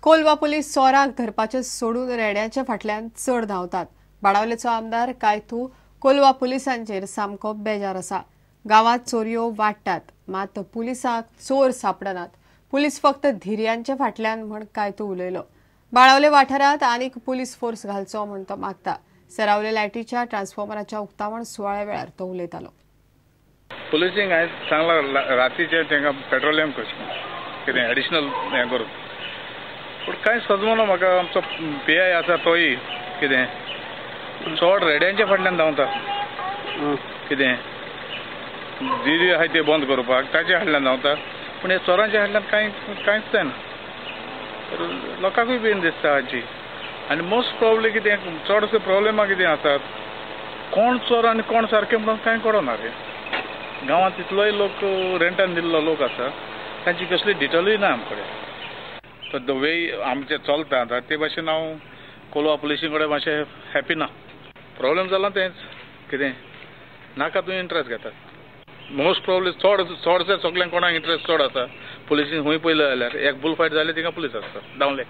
Colva police चोराक धरपाचे सोडून रेड्यांच्या फाटल्यान चड धांवतात. बाणावलेचो आमदार कायतू कोलवा पुलिसांचेर सामको बेजार आसा. गांवांत चोरयो वाडटात, मात पुलिसांक चोर सापडनात. पुलीस फक्त धिरयांच्या फाटल्यान म्हण कायतू उलयलो. बाणावले वाठारांत आनीक पुलीस फोर्स घालचो म्हण तो मागता. सरावले लायटीच्या ट्रान्सफॉर्मराच्या उक्तावण सुवाळ्या वेळार तो उलयतालो. पुलिसींग हांवें सांगलां रातीचें तांकां पेट्रोलियम करचें कितें एडिशनल हें करून, पूण कांय सजमना म्हाका. आमचो पी I आसा तोय कितें चड रेड्यांच्या फाटल्यान धांवता, कितें दिरी आसा ते बंद करपाक ताच्या फाटल्यान धांवता, पूण हे चोरांच्या फाटल्यान कांय कांयच जायना. तर लोकांकूय बीन दिसता हाची. आनी मोस्ट प्रोब्ली कितें चडशे प्रोब्लेमां कितें आसात, कोण चोर आनी कोण सारकें म्हणून कांय कळना रे. गांवांत तितलोय लोक रेंटान दिल्लो लोक आसा, तांची कसली डिटेलूय ना आमचे कडेन. तर the way आमचें चलता आतां ते भाशेन हांव कोलवा पुलिशी कडेन मातशें हॅपी ना. प्रोब्लेम जाला तेंच कितें नाका तूं इंट्रस्ट घेतात. मोस्ट प्रोब्ली चड चडशे सगळ्यांक कोणाक इंट्रस्ट चड आसा पुलिसीन. खंय पळयलें जाल्यार एक बुल फायट जाली तिका पुलीस आसता धांवले.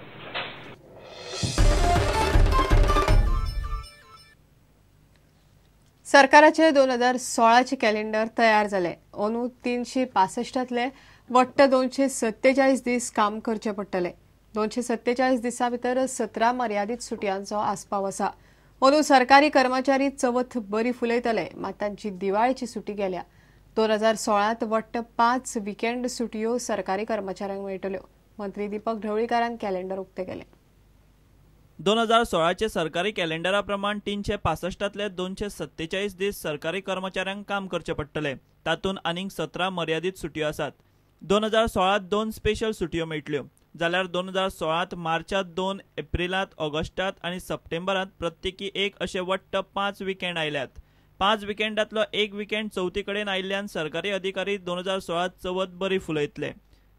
सरकाराचे 2016 कॅलेंडर तयार जाले. अंदू 365तले वट्ट 247 दीस काम करचे पडटले. 247 दिसां भितर 17 मर्यादीत सुटयांचो आस्पाव आसा. अंदू सरकारी कर्मचारी चवथ बरी फुलयतले, मात तांची दिवाळेची सुटी गेल्या. 2016 वट्ट 5 विकेंड सुटयो सरकारी कर्मचाऱ्यांक मेळटल्यो. मंत्री दीपक ढवळीकारान कॅलेंडर उक्ते केले. 2016 सरकारी कॅलेंडरा प्रमाण 365तले 247 दीस सरकारी कर्मचाऱ्यांक काम करचे पडटले. तातूंत आनीक 17 मर्यादीत सुटयो आसात. 2016 2 स्पेशल सुटयो मेळटल्यो, जाल्यार 2016 मार्चांत 2, एप्रिलांत, ऑगस्टांत आनी सप्टेंबरांत प्रत्येकी 1 अशे वट्ट 5 विकेंड आयल्यात. 5 विकेंडांतलो 1 विकेंड चवथी कडेन आयिल्ल्यान सरकारी अधिकारी 2016 चवथ बरी फुलयतले.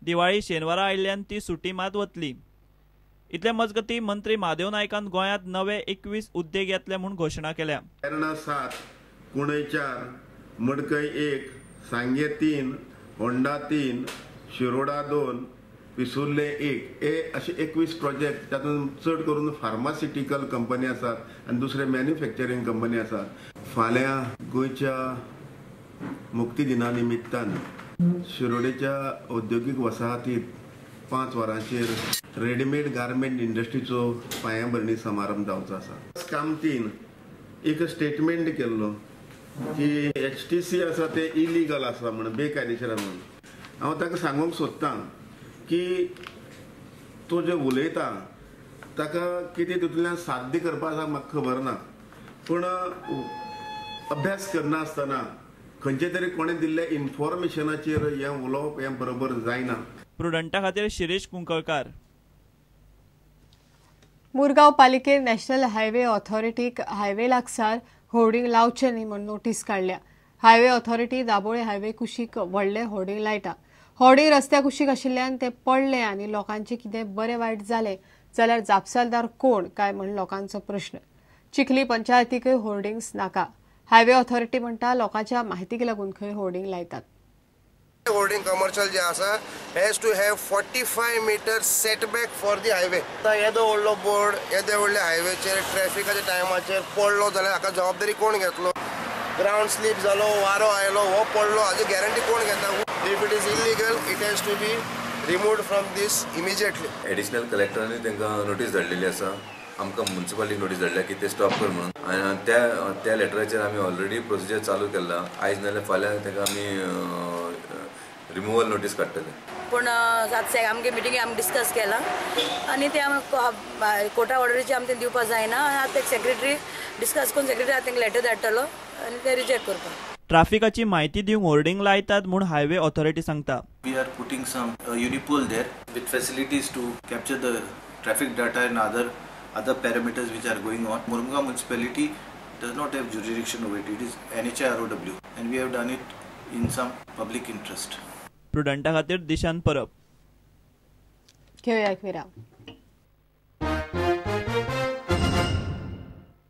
दिवाळी शेनवारा आयिल्ल्यान ती सुटी मात वतली. इतले मजगती मंत्री महादेव नायकान गोंयांत नवे 21 उद्देग येतले म्हूण घोशणा केल्या. वेर्णा 7, कुणय 4, मडकय 1, सांगे 3, होंडा 3, शिरोडा 2, पिसुर्ले 1 हे अशे 21 प्रोजेक्ट. तातूंत चड करून फार्मास्युटिकल कंपनी आसात आनी दुसरे मॅन्युफॅक्चरींग कंपनी आसात. फाल्यां गोंयच्या मुक्ती दिना निमित्तान शिरोडेच्या औद्योगीक वसाहतीत 5 वरांचेर रेडीमेड गार्मेंट इंडस्ट्रीचो पांयाभरणी समारंभ जावचो आसा. कामतीन एक स्टेटमेंट केल्लो की HTC आसा ते इलिगल आसा म्हणून, बेकायदेशीर म्हणून. हांव ताका सांगूंक सोदतां की तो जे उलयता ताका कितें तितूंतल्यान साध्य करपा आसा म्हाका खबर ना, पूण अभ्यास करनासतना खंयचे तरी कोणें दिल्ल्या इन्फॉर्मेशनाचेर हें उलोवप हें बरोबर जायना. प्रुडंटा खातीर शिरीष कुंकळकार. मुरगांव पालिकेन नॅशनल हायवे ऑथॉरिटीक हायवे लागसार होर्डिंग लावचें न्ही म्हूण नोटीस काडल्या. हायवे ऑथॉरिटी दाबोळे हायवे कुशीक व्हडलें होर्डिंग लायता. होर्डिंग रस्त्या कुशीक आशिल्ल्यान ते पडले आनी लोकांचें कितें बरें वायट जालें जाल्यार जापसालदार कोण काय म्हूण लोकांचो प्रश्न. चिखली पंचायतीकय होर्डिंग्स नाका. हायवे ऑथॉरिटी म्हणटा लोकांच्या माहितीक लागून खंय होर्डिंग लायतात. होर्डिंग कमर्शियल जे आसा has to have 45 metre setback for the highway. आतां येदो व्हडलो बोर्ड येदे व्हडले हायवेचेर ट्रॅफिकाच्या टायमाचेर पडलो जाल्यार हाका जबाबदारी कोण घेतलो? ग्रावंड स्लीप जालो, वारो आयलो, हो पडलो, हाजी गॅरंटी कोण घेता? If it is illegal it has to be removed from this immediately. Additional कलेक्टरांनी तांकां नोटीस धाडलेली आसा, आमकां म्युनिसिपालिटी नोटीस धाडल्या की ते स्टॉप कर म्हणून. आनी त्या त्या लेटराचेर आमी ऑलरेडी प्रोसिजर चालू केला. आयज नाल्यार फाल्यां ताका आमी रिमुवल नोटीस काडटले. पूण आमगे मिटिंगे आमी डिस्कस केला आनी ते आमी कोर्टा ऑर्डरीचे आमी ते दिवपाक जायना. आतां सेक्रेटरी डिस्कस करून सेक्रेटरी आतां तांकां लेटर धाडटलो आनी ते रिजेक्ट करपाक. ट्राफिकाची माहिती दिवंक होर्डिंग लायतात म्हूण हायवे ऑथॉरिटी सांगता. We are putting some unipole there with facilities to capture the traffic data and other parameters which are going on. Mormugao municipality does not have jurisdiction over it. It is NHIROW and we have done it in some public interest. प्रुडंटा खातीर दिशान परब. घेवया एक विराम.